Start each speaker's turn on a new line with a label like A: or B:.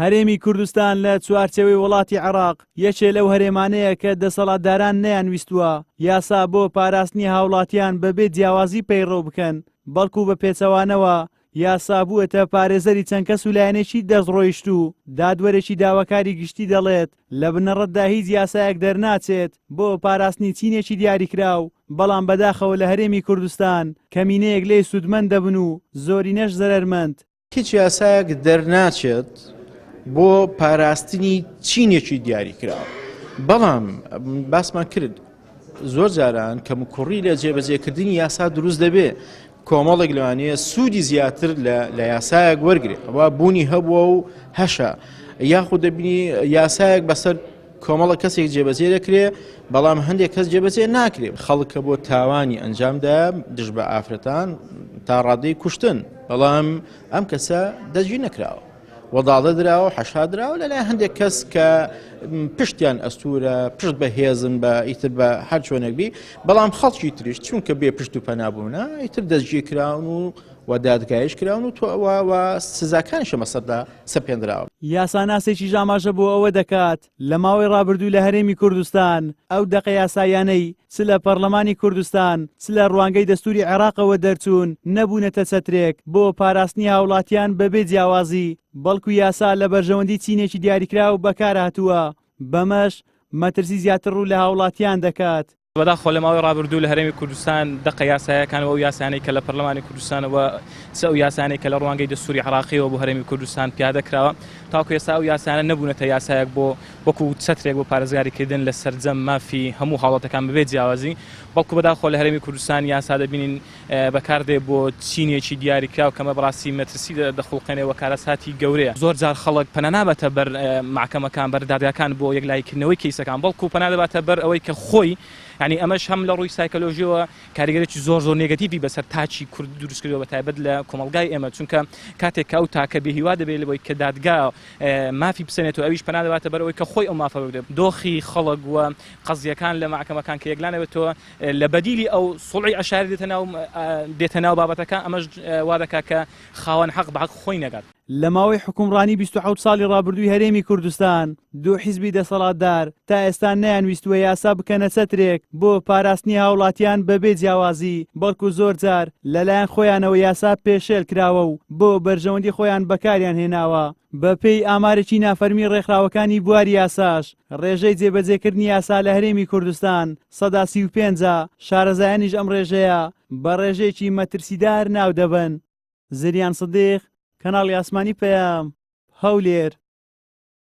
A: هەرێمی کوردستان لە چوارچێوەی وڵاتی عێراق یەکێ لەو هەرێمانەیە کە دەسەڵاتداران نەیانویستووە یاسا بۆ پاراستنی هاوڵاتیان بەبێ جیاوازی پەیڕەو بکەن، بەڵکو بە پێچەوانەوە یاسا بووەتە پارێزەری چەند کەس و لایەنێکی دەستڕۆیشتوو، دادوەرێکی داواکاری گشتی دەڵێت، لە بنەڕەتدا هیچ یاسایەک دەرناچێت بۆ پاراستنی چینێکی دیاریکراو، بەڵام بەداخەوە لە هەرێمی کوردستان کەمینەیەک لێی سوودمەند دەبن و زۆرینەش زەرەرمەند.
B: هیچ یاسایەک دەرناچێت بۆ پاراستنی چینێکی دیاریکراو، بەڵام باسمان کرد زۆر جاران کەموکوڕی لە جێبەجێکردنی یاسا دروست دەبێ، کۆمەڵێک لەوانەیە سوودی زیاتر لە یاسایەک وەرگێ ئەوە بوونی هەبووە و هەشە یاخود دەبینی یاسایەک بەسەر کۆمەڵە کەسێک جێبەجێ دەکرێ بەڵام هەندێک کەس جێبەجێ ناکرێ خەڵکە بۆ تاوانی ئەنجامدا دژ بە ئافرەتان تا ڕادەی کوشتن بەڵام ئەم کەسە دەستگیر نەکراوە و داڵدە دراوە و حەشا دراوە لەلای هەندێک کەس کە پشتیان ئەستورە پشت بە هێزن بە ئیتر بە هەر چۆنێک بی بەڵام خەڵکی تریش چونکە بێ پشت و پەنابوونە ئیتر دەستگیر کراون و و دادگایش کراون و تۆ سزاکانیشە بەسەردا سەپێندراوە.
A: یاساناسێکیش ئاماژە بۆ ئەوە دەکات، لە ماوەی ڕابردوو لە هەرێمی کوردستان ئەو دەقە یاساییانەی چ لە پەڕلەمانی کوردستان چ لە ڕوانگەی دەستووری عێراقەوە دەرچوون نەبوونەتە چەترێک بۆ پاراستنی هاوڵاتیان بەبێ جیاوازی بەڵکو یاسا لە بەرژەوەندی چینێکی دیاریکراو بەکارهاتووە بەمەش مەترسی زیاتر ڕوو لە هاوڵاتیان دەکات.
C: بەداخەوە لە ماوەی ڕابردوو لە هەرێمی کوردستان دەقە یاسایەکان و ئەو یاسانەی کە لە پەرلەمانی کوردستانەوە چ ئەو یاسانەی کە لە ڕوانگەی دەستوری عێراقیەوە بۆ هەرێمی کوردستان پیادە کراوە تاکو ئێستا ئەو یاسانە نەبوونەتە یاسایەک بۆ وەکو چەترێک بۆ پارێزگاریکردن لە سەرجەم مافی هەموو هاوڵاتەکان بەبێ جیاوازی بەڵکو بەداخەوە لە هەرێمی کوردستان یاسا دەبینین بەکاردێ بۆ چینێکی دیاریکراو کەمە بەڕاستی مەترسی دەخوڵقێنێ و کارەساتی گەورەیە. زۆر جار خەڵک پەنا ناباتە بەر مەحکەمەکان، بەر دادگاکان بۆ یەکلاییکردنەوەی کەیسەکان، بەڵکو پەنا دەباتە بەر ئەوەی کە خۆی، یانی ئەمەش هەم لە ڕووی سایکۆلۆژییەوە کاریگەریی زۆر زۆر نێگەتیڤی بەسەر تاکی کورد دروست کردووە بە تایبەت لە کۆمەڵگای ئێمە، چونکە کاتێک کە ئەو تاکە بێهیوا دەبێت لەوەی کە دادگا مافی بسەنێتەوە ئەویش پەنا دەباتە بەر ئەوەی کە خۆی ئەو مافە بگرێت. دۆخی خەڵک و قەزییەکان لە مەحکەمەکان کە یەکلا نەبێتەوە لە بەدیلی ئەو سوڵحی عەشایەری دێتە ناو دێتە ناو بابەتەکە ئەمەش وا دەکات کە خاوەن حەق بە حەق خۆی نەگات.
A: لە ماوەی حوکمڕانی 27 ساڵی ڕابردووی هەرێمی کوردستان، دوو حیزبی دەسەڵاتدار تا ئێستا نەیانویستووە یاسا بکەنە چەترێک بۆ پاراستنی هاوڵاتیان بەبێ جیاوازی، بەڵکو زۆر جار لەلایەن خۆیانەوە یاسا پێشێل کراوە و بۆ بەرژەوەندی خۆیان بەکاریان هێناوە. بەپێی ئامارێکی نافەرمی ڕێکخراوەکانی بواری یاساش، ڕێژەی جێبەجێکردنی یاسا لە هەرێمی کوردستان 35% ە، شارەزایانیش ئەم ڕێژەیە بە ڕێژەیەکی مەترسیدار ناودەبەن. زریان سدیق، کەناڵی ئاسمانی پەیام، هەولێر.